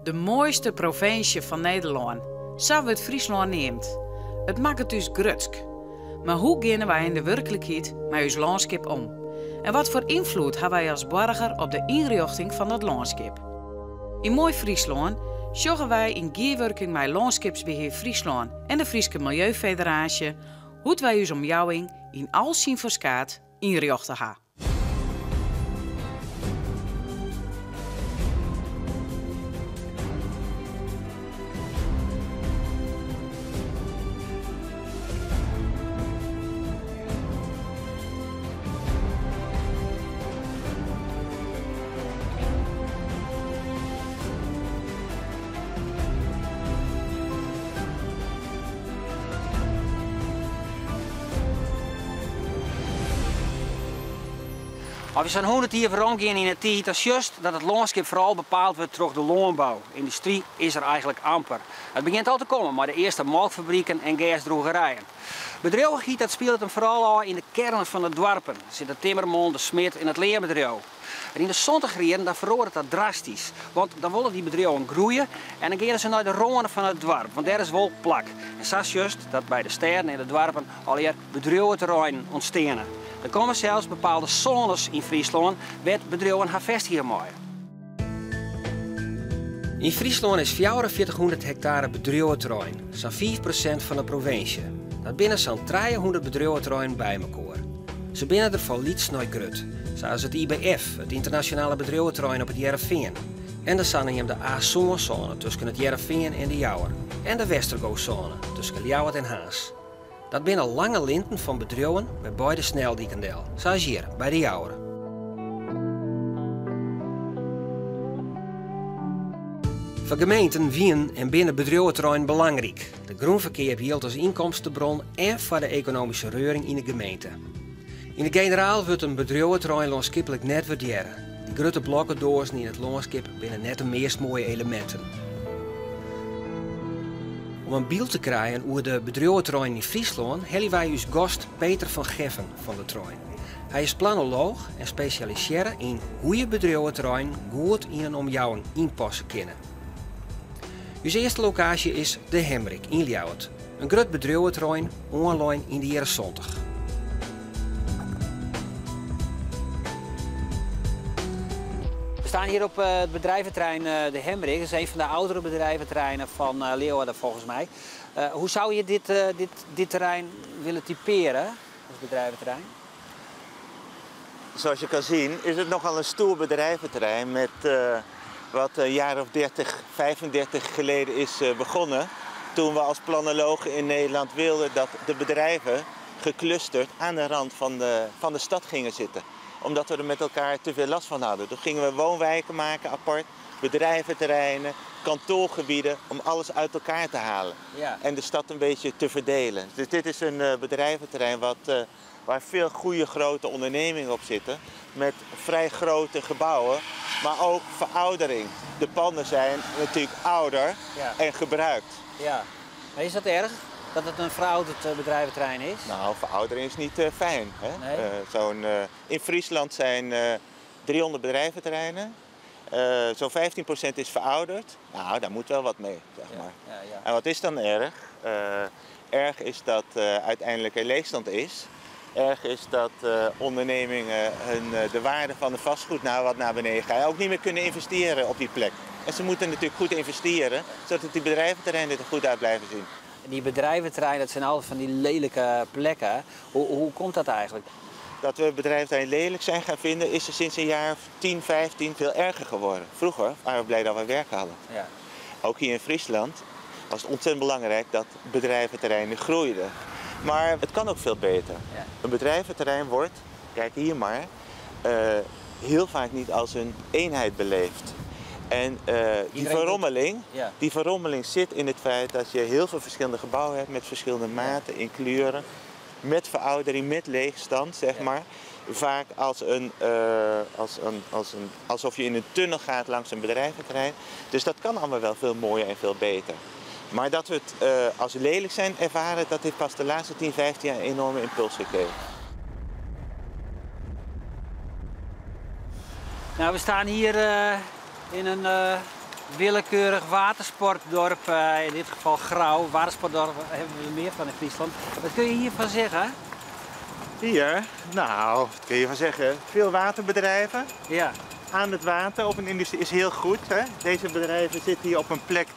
De moaiste provinsje fan Nederlân, sa wurdt Fryslân neamd. It makket ús grutsk. Mar hoe geane wy yn de wurklikheid mei ús lânskip om? En wat foar ynfloed ha wy as boarger op de ynrjochting fan dat lânskip? Yn Moai Fryslân sjogge wy yn gearwurking mei Lânskipsbehear Fryslân en de Fryske Miljeufederaasje hoe't wy ús omjouwing yn al syn ferskaat ynrjochte ha. As we sa'n hûndert jier werom gean yn 'e tiid, dan sjochst dat it lânskip foaral bepaald wurdt troch de lânbou. Yndustry is der eigentlik amper. It begjint al te kommen mei de earste molkfabriken en gersdroegerijen. Bedriuwichheid dat spilet him foaral ôf yn de kearnen fan de doarpen. Der sit de timmerman, de smid en it leanbedriuw. En yn de santiger jierren dan feroaret dat drastysk, want dan wolle dy bedriuwen groeie en dan geane se nei de râne fan it doarp, want dêr is wol plak. En sa sjochst dat by de stêden en de doarpen allegear bedriuweterreinen ûntsteane. Der komme sels bepaalde sônes yn Fryslân wêr't bedriuwen har fêstigje meie. Yn Fryslân is 4400 hektare bedriuweterrein, sa'n 5% fan de provinsje. Dat binne sa'n 300 bedriuweterreinen by mekoar. Se binne der fan lyts nei grut, sa as it IBF, it ynternasjonale bedriuweterrein op It Hearrenfean, en de saneamde A-sân-sône tusken It Hearrenfean en De Jouwer, en de Westergo-sône tusken Ljouwert en Harns. Dat binne lange linten fan bedriuwen by beide sneldiken del, sa as hjir by De Jouwer. Foar gemeenten wienen en binne bedriuweterreinen belangryk. De grûnferkeap jildt as ynkomstebron en foar de ekonomyske reuring yn de gemeente. Yn de generaal wurdt in bedriuweterrein lânskiplik net wurdearre. Dy grutte blokkedoazen yn it lânskip binne net de meast moaie eleminten. Om in byld te krijen oer de bedriuweterreinen yn Fryslân helje wy ús gast Peter van Geffen fan de trein. Hy is planolooch en spesjalisearre yn hoe je bedriuweterreinen goed yn in omjouwing ynpasse kinne. Us earste lokaasje is De Hemrik yn Ljouwert, in grut bedriuweterrein oanlein yn de jierren 70. We staan hier op eh, het bedrijventerrein eh, De Hemrik. Dat is een van de oudere bedrijventerreinen van eh, Leeuwarden volgens mij. Hoe zou je dit, dit, dit terrein willen typeren als bedrijventerrein? Zoals je kan zien is het nogal een stoer bedrijventerrein met wat een jaar of 30, 35 geleden is begonnen. Toen we als planologen in Nederland wilden dat de bedrijven geclusterd aan de rand van de, van de stad gingen zitten. Omdat we er met elkaar te veel last van hadden. Toen gingen we woonwijken maken apart, bedrijventerreinen, kantoorgebieden, om alles uit elkaar te halen. Ja. En de stad een beetje te verdelen. Dus dit is een bedrijventerrein wat, waar veel goede grote ondernemingen op zitten. Met vrij grote gebouwen, maar ook veroudering. De panden zijn natuurlijk ouder Ja. en gebruikt. Ja. Maar is dat erg? Dat het een verouderd bedrijventerrein is? Nou, veroudering is niet fijn. Hè? Nee. In Friesland zijn 300 bedrijventerreinen. Zo'n 15% is verouderd. Nou, daar moet wel wat mee, zeg maar. Ja. En wat is dan erg? Erg is dat uiteindelijk er leegstand is. Erg is dat ondernemingen de waarde van de vastgoed wat naar beneden gaat. Ook niet meer kunnen investeren op die plek. En ze moeten natuurlijk goed investeren, zodat die bedrijventerreinen er goed uit blijven zien. Die bedrijventerreinen, dat zijn altijd van die lelijke plekken. Hoe komt dat eigenlijk? Dat we bedrijventerreinen lelijk zijn gaan vinden, is er sinds een jaar of 10, 15 veel erger geworden. Vroeger waren we blij dat we werk hadden. Ja. Ook hier in Friesland was het ontzettend belangrijk dat bedrijventerreinen groeiden. Maar het kan ook veel beter. Ja. Een bedrijventerrein wordt, kijk hier maar, heel vaak niet als een eenheid beleefd. En Iedereen doet- die verrommeling zit in het feit dat je heel veel verschillende gebouwen hebt met verschillende maten, in kleuren, met veroudering, met leegstand, zeg Ja. maar. Vaak alsof je in een tunnel gaat langs een bedrijventerrein. Dus dat kan allemaal wel veel mooier en veel beter. Maar dat we het als lelijk zijn ervaren, dat heeft pas de laatste 10, 15 jaar een enorme impuls gegeven. We staan hier in een Willekeurig watersportdorp, in dit geval Grou. Watersportdorp hebben we er meer van in Friesland. Wat kun je hiervan zeggen? Hier? Nou, wat kun je van zeggen? Veel waterbedrijven. Ja. Aan het water op een industrie is heel goed. Hè? Deze bedrijven zitten hier op een plek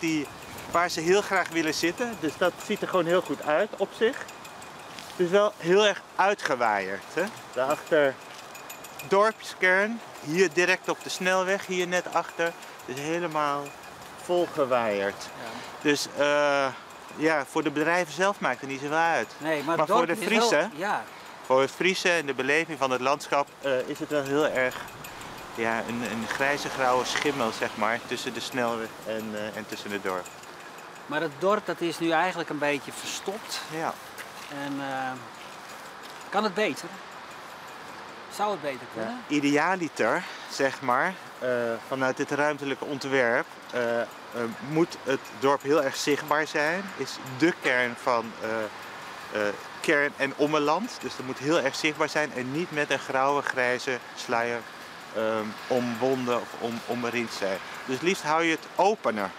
waar ze heel graag willen zitten. Dus dat ziet er gewoon heel goed uit op zich. Het is wel heel erg uitgewaaierd. Hè? Daarachter dorpskern, hier direct op de snelweg, hier net achter. Dus helemaal volgewaaierd. Ja. Dus voor de bedrijven zelf maakt het niet zoveel uit. Nee, maar Maar het voor dorp de is wel Friese, ja. voor het Friese en de beleving van het landschap is het wel heel erg, ja, een grijze grauwe schimmel, tussen de snelweg en tussen het dorp. Maar het dorp dat is nu eigenlijk een beetje verstopt. Ja. En kan het beter? Zou het beter kunnen? Ja. Idealiter, vanuit dit ruimtelijke ontwerp moet het dorp heel erg zichtbaar zijn. Is de kern van kern en ommeland. Dus dat moet heel erg zichtbaar zijn en niet met een grauwe grijze sluier omwonden of omringd zijn. Dus liefst hou je het opener.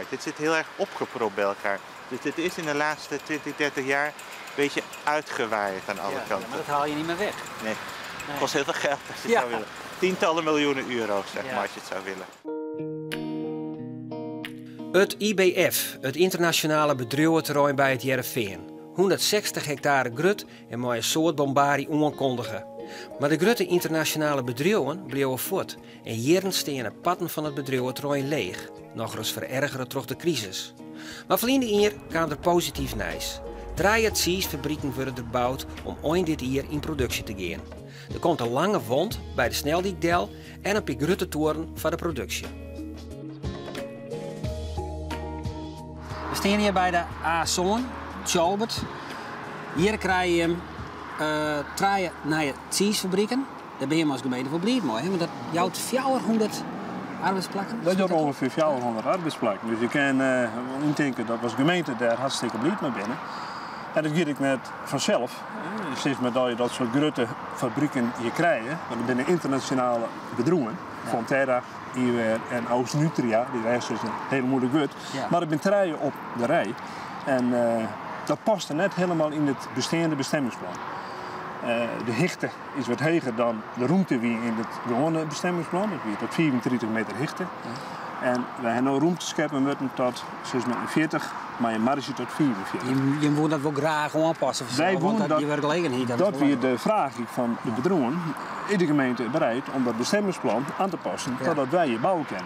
Dit zit heel erg opgepropt bij elkaar. Dus dit is in de laatste 20, 30 jaar een beetje uitgewaaid aan alle kanten. Maar dat haal je niet meer weg. Nee. Nee. Het kost heel veel geld als je het zou willen. Tientallen miljoenen euro's, als je het zou willen. Het IBF, het internationale bedrijventerrein bij het Hearrenfean. 160 hectare grut en mooie soort bombarie oankondigen. Maar de grote internationale bedrijven bleven voort en jaren stenen patten van het bedrijventerrein leeg. Nog eens verergeren door de crisis. Maar verleden jaar kwam er positief nieuws. 3 cheesefabrieken worden er gebouwd om eind dit jaar in productie te gaan. Er komt een lange wond bij de Sneldijkdel en een paar grote toren voor de productie. We staan hier bij de A-Zoon, Tjalbert. Hier krijg je hem 3 nieuwe cheesefabrieken. Daar ben je als gemeente voor blij mee, hè? Want dat jouwt 400 arbeidsplakken. Dat jouwt ongeveer 400 arbeidsplakken. Dus je kan indenken dat we als gemeente daar hartstikke blij mee binnen. En dat gaat ik net vanzelf. Steeds maar dat je dat soort grote fabrieken hier krijgt. Want dat zijn internationale bedrijven. Fonterra, Iwer en Ausnutria. Die rest is een heel moeilijk woord. Maar dat zijn 3 op de rij. En dat past er net helemaal in het bestaande bestemmingsplan. De hichte is wat hoger dan de ruimte wie in het gewone bestemmingsplan. Dat is tot 34 meter hichte. En wij hebben nu ruimte scheppen moeten tot 46, maar je marge tot 44. Je moet dat wel graag aanpassen, Wij want wonen dat dat die werkgelegenheid, dat is dat weer belangrijk. de vraag van de bedrijven, is de gemeente bereid om dat bestemmingsplan aan te passen, totdat wij je bouwen kunnen.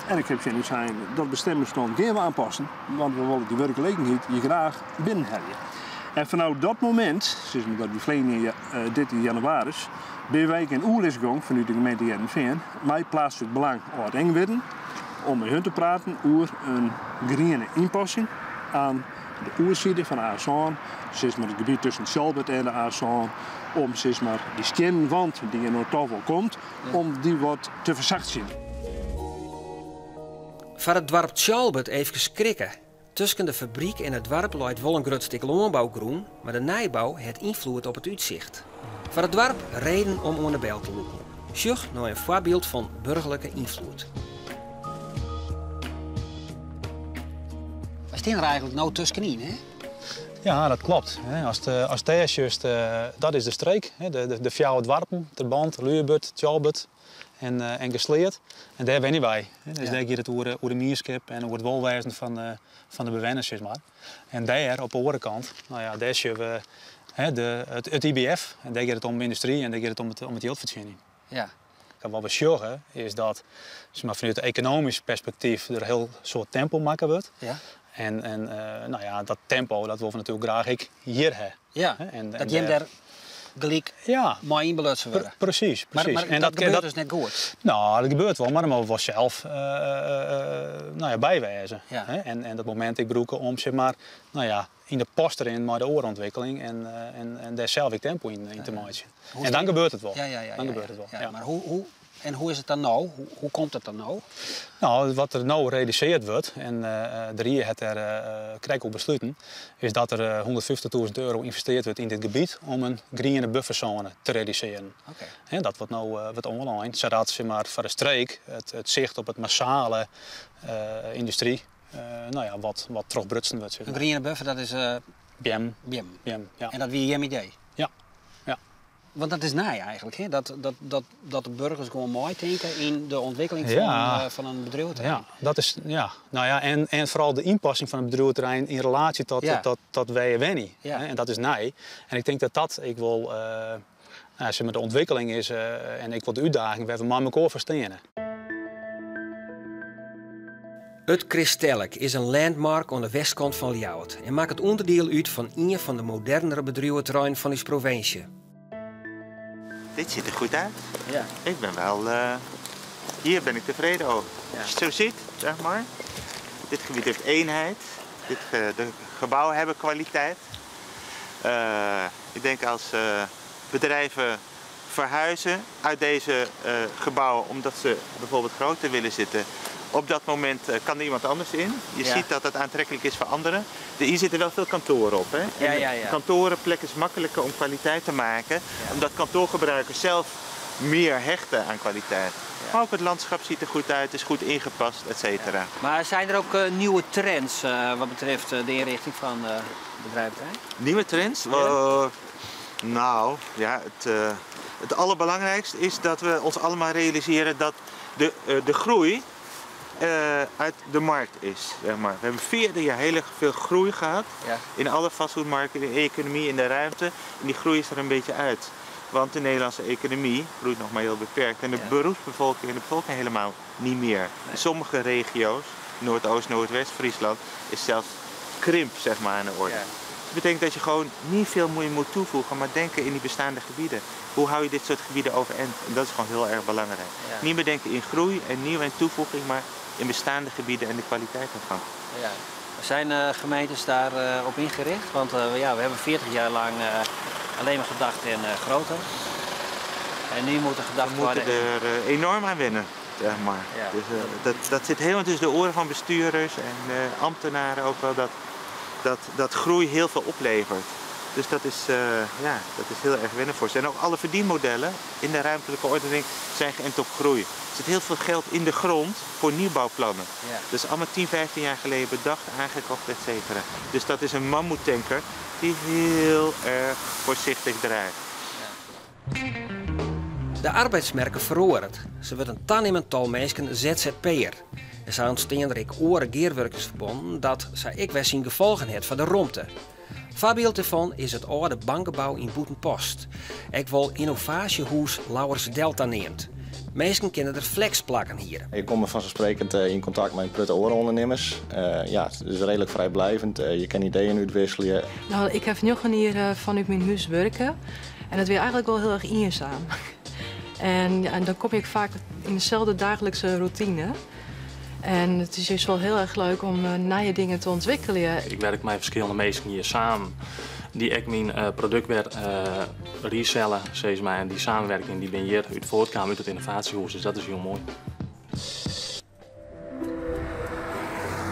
En ik heb zin zijn, dat bestemmingsplan gaan we aanpassen, want we willen die werkgelegenheid hier graag binnen hebben. En vanuit dat moment, sinds dat die verleden dit in januari, ben wij in oerlisgang vanuit de gemeente Hearrenfean, mij plaatselijk belang uit Aengwirden, om met hun te praten over een groene inpassing aan de oerzijde van A-Zaan, zeg maar het gebied tussen Tjalbert en de A-Zaan, om die steenwand die er nog toch wel komt, om die wat te verzachten. Voor het dorp Tjalbert even schrikken. Tussen de fabriek en het dorp loopt wel een groot stuk landbouwgroen, maar de nijbouw heeft invloed op het uitzicht. Voor het dorp reden om onder de bel te lopen. Sjoch naar een voorbeeld van burgerlijke invloed. We staan er eigenlijk nou tussenin, hè? Ja, dat klopt. Hè. Als de is juist dat is de streek, hè. De fjouwer dwarpen, Terbant, Luebert, Tjalbert en Gesleerd. En daar ben ik bij. Hè. Dus daar gaat het over de mierskip en over het wolwezen van de bewoners. En daar, op de andere kant, daar zien we, hè, het IBF. En daar gaat het om de industrie en daar gaat het om het geldverdienen. En wat we zorgen is dat, vanuit het economisch perspectief er een heel soort tempo maken wordt. En dat tempo, dat willen we natuurlijk graag ik hier hebben. Hè? Dat je hem daar gelijk mooi in belutsen worden. Maar Precies. dat gebeurt dus net goed. Nou, dat gebeurt wel, maar dan mogen we wel zelf bijwijzen. Hè? En dat moment ik broeken om, in de post erin, maar de oorontwikkeling en daar zelf ik tempo in te maken. Hoe En dan is gebeurt het wel. Ja, ja, ja, Dan ja, gebeurt ja. het wel, Ja, ja. Maar hoe En hoe is it dan no? Hoe komt it dan no? No, wat der no realisearre wurdt, en de rie hat dêr krekt oer besluten, is dat der 150.000 euro ynvestearre wurdt yn dit gebiet om in griene buffersône te realisearjen. Okay. Dat wurdt no wurdt oanlein, sadat zeg maar, foar de streek it sicht op it massale yndustry no ja, wat trochbrutsen wurdt. In griene buffer, dat is Beam. Beam. Beam, ja. En dat wie jim idee? Ja. Ja. Want dat is nij eigentlik, hè? Dat de burgers gewoan meitinke yn de ûntwikkeling fan in bedriuweterrein. Ja, dat is, ja. No ja, en foaral de ynpassing fan it bedriuweterrein yn relaasje tot wêr je wenje. Ja. En dat is nij. En ik tink dat dat ek wol no, zeg maar, de ûntwikkeling is en ek wol de útdaging wêr't we mei mekoar foar steane. It Kristellik is in landmark oan de westkant fan Ljouwert en makket ûnderdiel út fan ien fan de modernere bedriuweterreinen fan ús provinsje. Dit ziet er goed uit. Ja. Ik ben wel, hier ben ik tevreden over. Ja. Als je het zo ziet, zeg maar. Dit gebied heeft eenheid. De gebouwen hebben kwaliteit. Ik denk als bedrijven verhuizen uit deze gebouwen omdat ze bijvoorbeeld groter willen zitten. Op dat moment kan er iemand anders in. Je Ja. ziet dat dat aantrekkelijk is voor anderen. Hier zitten wel veel kantoren op. Hè? Ja, En ja, ja. kantorenplek is makkelijker om kwaliteit te maken. Ja. Omdat kantoorgebruikers zelf meer hechten aan kwaliteit. Ja. Maar ook het landschap ziet er goed uit, is goed ingepast, et cetera. Ja. Maar zijn er ook nieuwe trends wat betreft de inrichting van bedrijventerrein? Nieuwe trends? Ja. Nou, ja, het allerbelangrijkste is dat we ons allemaal realiseren dat de groei uit de markt is. Zeg maar. We hebben 40 jaar heel erg veel groei gehad Ja. in alle vastgoedmarkten, in de economie, in de ruimte. En die groei is er een beetje uit. Want de Nederlandse economie groeit nog maar heel beperkt. En de Ja. beroepsbevolking en de bevolking helemaal niet meer. Nee. In sommige regio's, Noordoost, Noordwest, Friesland, is zelfs krimp, zeg maar, aan de orde. Ja. Dat betekent dat je gewoon niet veel meer moet toevoegen, maar denken in die bestaande gebieden. Hoe hou je dit soort gebieden overeind? En dat is gewoon heel erg belangrijk. Ja. Niet meer denken in groei en nieuw en toevoeging, maar in bestaande gebieden en de kwaliteit daarvan. Ja. Zijn gemeentes daar op ingericht? Want we hebben 40 jaar lang alleen maar gedacht in groter. En nu moet er gedacht We moeten worden er enorm aan wennen, zeg maar. Ja. Dus dat zit helemaal tussen de oren van bestuurders en ambtenaren ook wel, dat groei heel veel oplevert. Dus dat is heel erg wennen voor ze. En ook alle verdienmodellen in de ruimtelijke ordening zijn geënt op groei. Er zit heel veel geld in de grond voor nieuwbouwplannen. Ja. Dat is allemaal 10, 15 jaar geleden bedacht, aangekocht, et cetera. Dus dat is een mammoetanker die heel erg voorzichtig draait. Ja. De arbeidsmerken feroaret. Se wurdt in tanimmend tal minsken ZZP'er. En sa ûntstean der ek oare gearwurkingsferbannen dat sa ek wer syn gefolgen hat foar de romte. Foarbyld dêrfan is it âlde bankgebou yn Bûtenpost. Ek wol ynnovaasjehûs Lauwers Delta neamd. Minsken kinne der flexplakken hiere. Je komt vanzelfsprekend in contact met prutte orenondernemers. Het is redelijk vrijblijvend. Je kan ideeën uitwisselen. Ik heb nog een hier vanuit mijn huis werken. En dat weer eigenlijk wel heel erg eenzaam. En dan kom ik vaak in dezelfde dagelijkse routine. En het is juist wel heel erg leuk om nieuwe dingen te ontwikkelen. Ik werk met verschillende mensen hier samen die ik mijn product weer resellen, zeg maar. En die samenwerking die ben hier uit voortkwam uit het innovatiehuis, dus dat is heel mooi.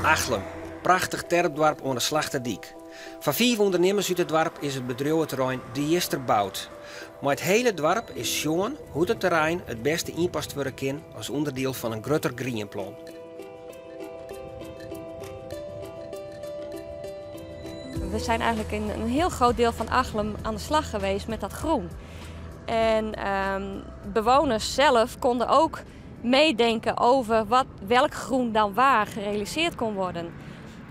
Achlum, prachtig terpdorp oan de Slachtedyk. Foar 5 ûndernimmers út it doarp is it bedriuweterrein de earste boud. Mar it hiele doarp is sjoen hoe't it terrein it bêste ynpast wurde kin as ûnderdiel fan in grutter grienplan. We zijn eigenlijk in een heel groot deel van Achlum aan de slag geweest met dat groen. En bewoners zelf konden ook meedenken over welk groen dan waar gerealiseerd kon worden.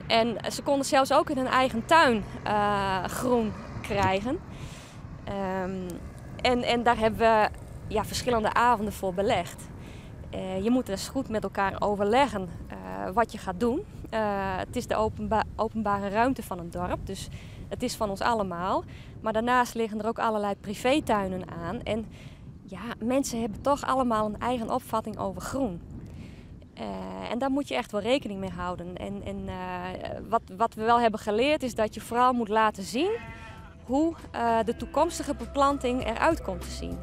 En ze konden zelfs ook in hun eigen tuin groen krijgen. En daar hebben we verschillende avonden voor belegd. Je moet dus goed met elkaar overleggen wat je gaat doen. Het is de openbare ruimte van een dorp, dus het is van ons allemaal. Maar daarnaast liggen er ook allerlei privétuinen aan. En mensen hebben toch allemaal een eigen opvatting over groen. En daar moet je echt wel rekening mee houden. En wat we wel hebben geleerd is dat je vooral moet laten zien hoe de toekomstige beplanting eruit komt te zien.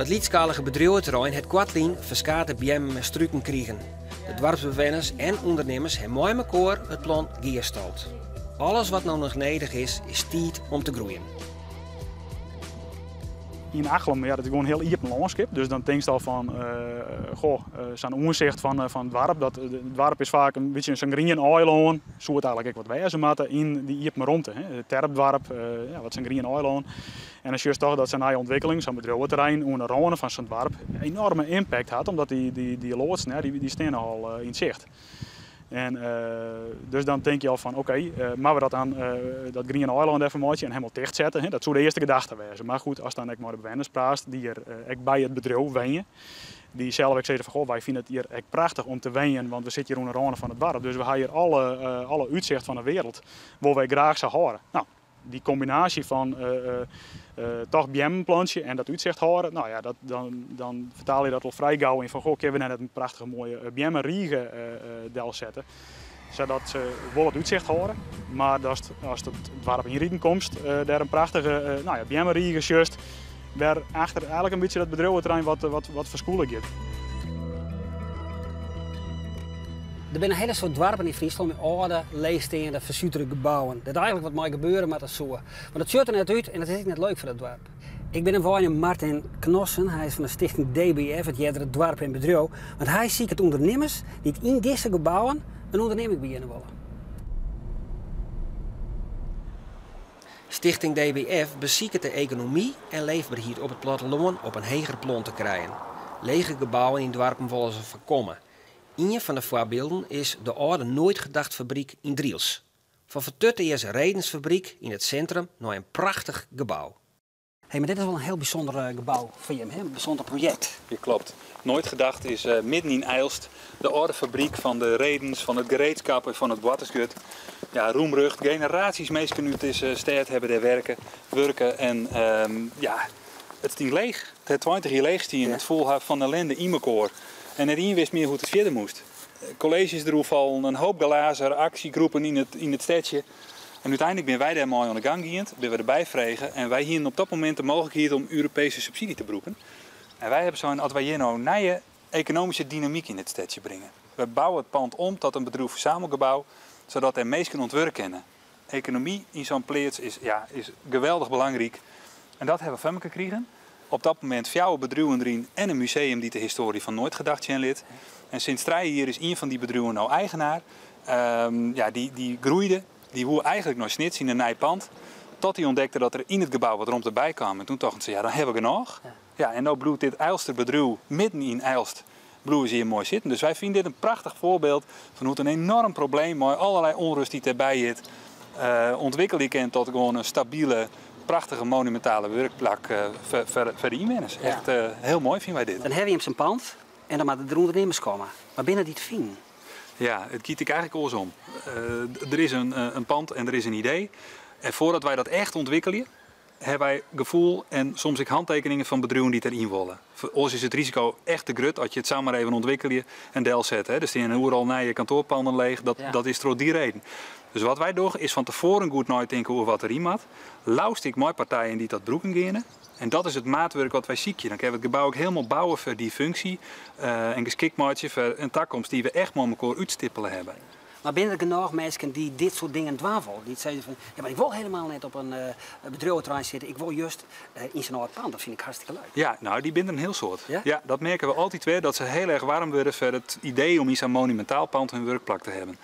It lytsskalige bedriuweterrein hat koartlyn ferskate beammen en struken krigen. De doarpsbewenners en ûndernimmers ha mei mekoar it plan gearstald. Alles wat no noch nedich is, is tiid om te groeien. Yn Achlum, ja, dat is gewoan in hiel iepen lânskip. Dus dan tinkst al fan, goh, sa'n oansicht fan fan it doarp. Dat, it doarp is faak in bytsje sa'n grien eilân. Soe it eigentlik ek wat wêze moatte yn dy iepen romte. Hè. Terpdoarp, ja, wat sa'n grien eilân. En dan sjochst toch dat sa'n nije ûntwikkeling, sa'n bedriuweterrein oan de râne fan sa'n doarp, enoarme impact hat, omdat dy loadsen, dy steane al yn it sicht. En dus dan tink je al fan oké, moatte we dat dan, dat griene eilân dêrfoar meitsje en helemaal ticht sette? Dat soe de earste gedachte wêze. Mar goed, ast dan ek mei de bewenners praatst, dy't hjir ek by it bedriuw wenje, dy't sels ek sizze fan goh, wy fine it hjir ek prachtich om te wenjen, want we sitte hjir oan de râne fan it doarp, dus we ha hjir alle útsicht fan de wereld, wolle wy graach sa hâlde. No, dy kombinaasje fan toch beammen plantsje en dat útsicht hâlde, no ja, dat, dan, dan fertaal je dat al frij gau yn fan goh, kinne we net in prachtige moaie beammenrige delsette, sadat se wol it útsicht hâlde, mar datst ast it doarp ynriden komst, dêr in prachtige, no ja, beammenrige sjochst, wêr achter eigentlik in bytsje dat bedriuweterrein wat ferskûle giet. Der binne in hiele soad doarpen yn Fryslân mei âlde, leechsteande, fersutere gebouwen, dêr't eigentlik wat mei gebeure moatte soe. Want it sjocht der net út en it is ek net leuk foar dat doarp. Ik bin yn mei Martin Cnossen, hy is fan de stichting DBF, it eardere Doarp en Bedriuw, want hy siket ûndernimmers dy't yn dizze gebouwen in ûndernimming begjinne wolle. Stichting DBF besiket de ekonomy en leefberheid op it plattelân op in heger plan te krijen. Lege gebouwen yn doarpen wolle se foarkomme. Ien fan de foarbylden is de âlde Nooitgedachtfabryk yn Drylts. Fan fertutearze redensfabryk yn it sintrum nei in prachtich gebou. Hey, mar dit is wol in hiel bysûnder gebou foar jim, hè? In bysûnder projekt. Ja, klopt. Nooitgedacht is midden yn IJlst de âlde fabryk fan de redens, fan it gereedskap en fan it boartersguod. Ja, roemrucht. Generaties minsken út dizze stêd hawwe dêr werke, wurke en ja, it stie leech. It hat 20 jier leech stien. It foel har fan ellinde yn mekoar. En net ien wist mear hoe't it fierder moast. Kolleezjes deroer fallen, in hoop gelazer, aksjegroepen yn it stedsje. En úteinlik binne wy dêrmei oan de gang gien, binne we derby frege en wy hienen op dat momint de mooglikheid om Europeeske subsydzje te brûken. En wy hawwe sein, as wy hjir no nije ekonomyske dynamyk yn it stedsje bringe. We bouwe it pand om tot in bedriuwsfersamelgebou, sadat dêr minsken oan it wurk kinne. Ekonomy yn sa'n pleats is, ja, is geweldich belangryk. En dat hawwe we foar mekoar krigen. Op dat momint fjouwer bedriuwen deryn en in museum dy't de histoarje fan Nooitgedacht sjen lit. En sinds trije jier is ien fan dy bedriuwen no eigenaar. Ja, dy groeide. Dy woe eigentlik nei Snits yn in nij pand. Tot dy ûntdekte dat der yn it gebou wat romte by kaam. En toen tochten se, ja, dan hawwe we genôch. Ja, en no bliuwt dit IJlster bedriuw midden yn IJlst bliuwe se hjir moai sitten. Dus wy fine dit in prachtich foarbyld fan hoe't in enoarm probleem mei allerlei ûnrêst dy't dêrby heart, ûntwikkelje kin tot gewoan in stabile, prachtige monumintale wurkplak foar de ynwenners. Echt hiel moai fine wy dit. Dan hawwe jim sa'n pand en dan moatte der ûndernimmers komme. Mar binne dy te finen? Ja, it giet ek eigentlik oarsom. Der is in pand en der is in idee. En foardat wy dat echt ûntwikkelje, hawwe wy gefoel en soms ek hantekeningen fan bedriuwen dy't deryn wolle. Oars is it risiko echt te grut as je it samar even ûntwikkelje en delsette. Der steane oeral nije kantoarpanden leech, dat is troch dy reden. Dus wat wy dogge is fan tefoaren goed neitinke oer wat deryn moat. Leafst ek mei partijen dy't dat brûken geane. En dat is it maatwurk wat wy sykje. Dan kinne we it gebou ek hielendal bouwe foar dy funksje en geskikt meitsje foar in takomst dy't we echt mei mekoar útstippele hawwe. Mar binne der genôch minsken dy't dit soart dingen dwaan wolle? Dy't sizze fan, ja, mar ik wol hielendal net op in bedriuweterrein sitte, ik wol just yn sa'n âld pand, dat fyn ik hartstikke leuk. Ja, no, dy binne der in hiel soad. Ja? Ja, dat merke we altyd wer, dat se hiel erch waarm wurde foar it idee om yn sa'n monumintaal pand hun wurkplak te hawwen.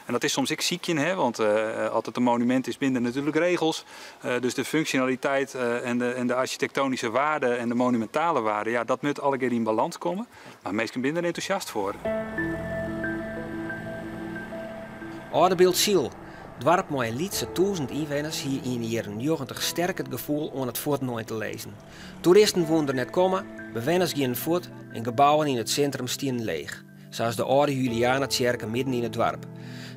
En dat is soms ek sykjen, hè, want as it in monumint is, binne der natuerlik regels. Dus de funksjonaliteit en de arsjitektonyske waarde en de monumentale waarde, ja, dat moat allegear yn balâns komme. Mar minsken binne der entûsjast foar. Âlde Bildtsyl, doarp mei in lytse 1000 ynwenners, hie yn de jierren 90 sterk it gefoel oan it fuottenein te lizzen. Toeristen woene der net komme, bewenners gienen fuort en gebouwen yn it sintrum stienen leech, sa as de âlde Julianatsjerke midden yn it doarp.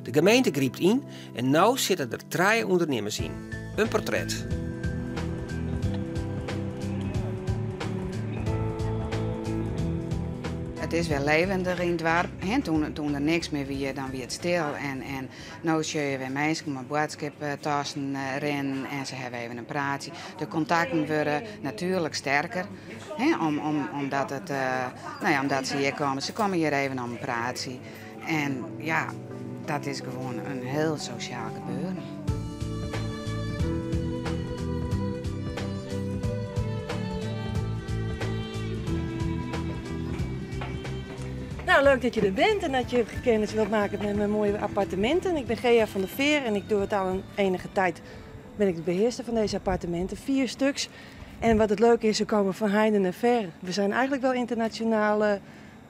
De gemeente grypt yn en no sitte der trije ûndernimmers yn. In portret. It is wer levendig yn it doarp. Hè, toen, toen der niks mear wie, dan wie it stil. En, en no sjogge je wer minsken mei boadskiptassen rinnen en se hawwe even in praatsje. De kontakten wurde natuerlik sterker, hè, om, om, omdat, it, no ja, omdat se hjir komme. Se komme hjir even om in praatsje. En ja, dat is gewoan in hiel sosjaal gebeuren. Nou, leuk dat je er bent en dat je kennis wilt maken met mijn mooie appartementen. Ik ben Gea van der Veer en ik doe het al een enige tijd. Ben ik de beheerster van deze appartementen, vier stuks. En wat het leuke is, ze komen van heinde en ver. We zijn eigenlijk wel internationaal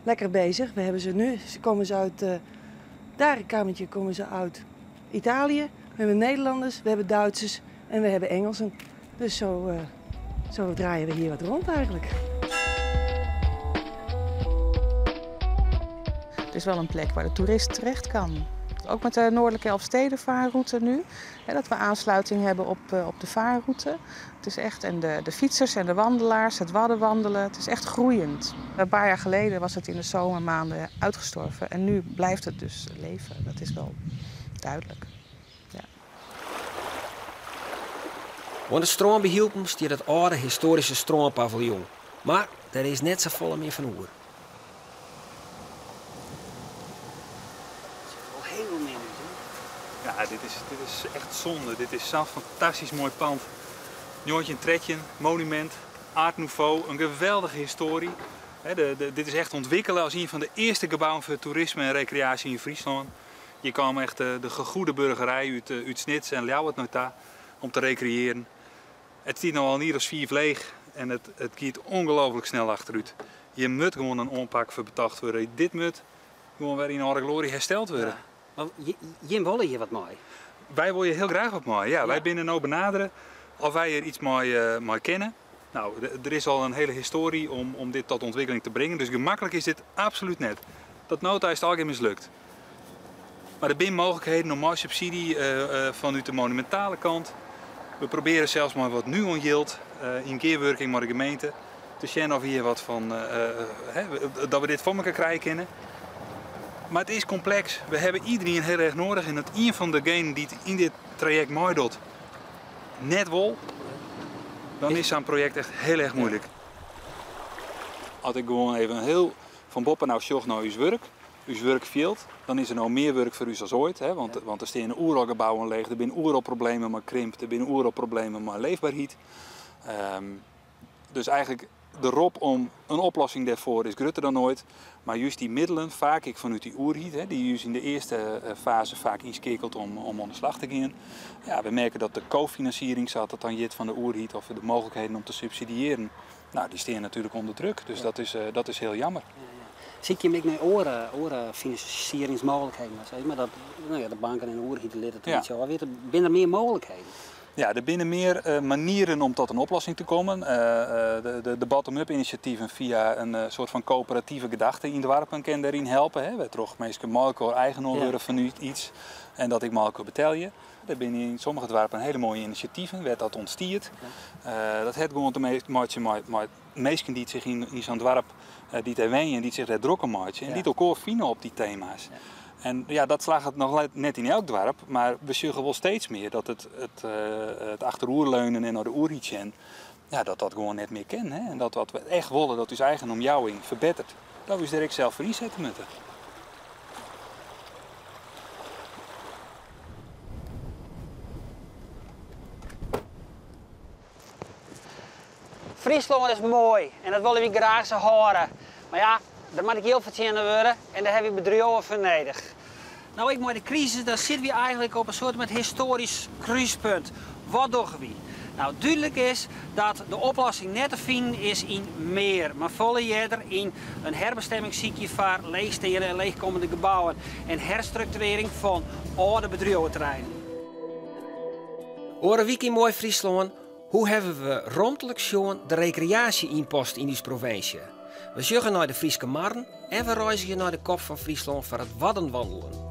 lekker bezig. We hebben ze nu, ze komen ze uit, daar een kamertje komen ze uit Italië. We hebben Nederlanders, we hebben Duitsers en we hebben Engelsen. Dus zo, zo draaien we hier wat rond eigenlijk. Het is wel een plek waar de toerist terecht kan. Ook met de Noordelijke Elfstedenvaarroute nu. Hè, dat we aansluiting hebben op, op de vaarroute. Het is echt, en de, de fietsers en de wandelaars, het waddenwandelen, het is echt groeiend. Een paar jaar geleden was het in de zomermaanden uitgestorven. En nu blijft het dus leven. Dat is wel duidelijk. Ja. Oan de strân by Hylpen stiet it âlde histoaryske strânpaviljoen, mar dêr is net safolle mear fan oer. Al hiel min út, hè? Ja, dit is echt zonde. Dit is sa'n fantastysk moai pân. 1913, monumint, Art Nouveau, in geweldige histoarje. De, dit is echt ûntwikkele as ien fan de earste gebouwen foar toerisme en rekreaasje yn Fryslân. Hjir kaam echt de gegoede burgerij út Snits en Ljouwert nei ta om te rekreëarjen. It stiet no al in jier as fiif leech en it giet ongelooflik snel achterút. Hjir moat gewoan in oanpak foar betocht wurde. Dit moat gewoan wer yn âlde gloarje hersteld wurde. Ja. Mar jim wolle hjir wat mei? Wy wolle hjir hiel graach wat mei. Ja, wy binne no benadere oft wy hjir iets mei kinne. Nou, der is al in hiele histoarje om dit ta ûntwikkeling te bringen, dus gemaklik is dit absolút net. Oant no ta is it allegear mislukt. Mar der binne mooglikheden om mei subsydzje fanút de monumintale kant. We probearje sels mei wat Nuon-jild yn gearwurking mei de gemeente te sjen oft we hjir wat fan, dat we dit foar elkoar krije kinne. Mar it is kompleks. We hawwe iderien hiel erch nedich en as ien fan degenen dy't yn dit trajekt meidocht net wol, dan is sa'n projekt echt hiel erch muoilik. As ik gewoan even hiel fan boppe no sjoch nei ús wurk, ús wurkfjild, dan is der no mear wurk foar ús as oait. Hè, want der steane oeral gebouwen leech, der binne oeral problemen mei krimp, der binne oeral problemen mei leefberheid. Dus eigentlik de rop om in oplossing dêrfoar is grutter dan oait. Mar just dy middelen, faak ek fanút dy oerheid, hè, dy't ús yn de earste faze faak ynskeakelt om oan de slach te gean. Ja, we merke dat de kofinansiering, sa't dat dan hjit fan de oerheid, of de mooglikheden om te subsidiearjen, nou, dy steane natuerlik ûnder druk. Dus dat is hiel jammer. Sykje jim ek nei oare, oare finansieringsmooglikheden? Sis mar dat, no ja, de banken en de oerheid litte it in bytsje ôfwitte. Binne der mear mooglikheden? Ja, der binne mear manieren om ta in oplossing te kommen. De bottom-up inisjativen fia in soart fan koöperative gedachte yn doarpen kinne dêryn helpe. Hè, wêrtroch't minsken mei elkoar eigener wurde fan yts en dat ek mei elkoar betelje. Der binne yn sommige doarpen hiele moaie inisjativen wêr't dat ûntstiet. Dat hat gewoan te meitsjen mei minsken dy't sich yn sa'n doarp, dy't dêr wenje en dy't sich dêr drok om meitsje en dy't elkoar fine op dy tema's. En ja, dat slagget noch net yn elk doarp, mar we sjogge wol steeds mear dat it achteroerleunen en nei de oerheid sjen, ja, dat dat gewoan net mear kin. Hè? En dat wat we echt wolle, dat ús eigen omjouwing ferbetteret, dat we ús dêr ek sels foar ynsette moatte. Fryslân is moai en dat wolle wy graach sa hâlde. Mar ja, der moat ek jild fertsjinne wurde en dêr hawwe wy bedriuwen foar nedich. No ek mei de krisis, dan sitte wy eigentlik op in soart met histoarysk krúspunt. Wat dogge wy? Nou, dúdlik is dat de oplossing net te finen is yn mear, mar folle earder yn in herbestimming sykje foar leechsteande en leechkommende gebouwen en herstrukturearring fan âlde bedriuweterreinen. Oare wike yn Moai Fryslân, hoe hawwe we romtlik sjoen de rekreaasje ynpast yn ús provinsje? We sjogge nei de Fryske marren en we reizgje nei de kop fan Fryslân foar it Waddenwandelen.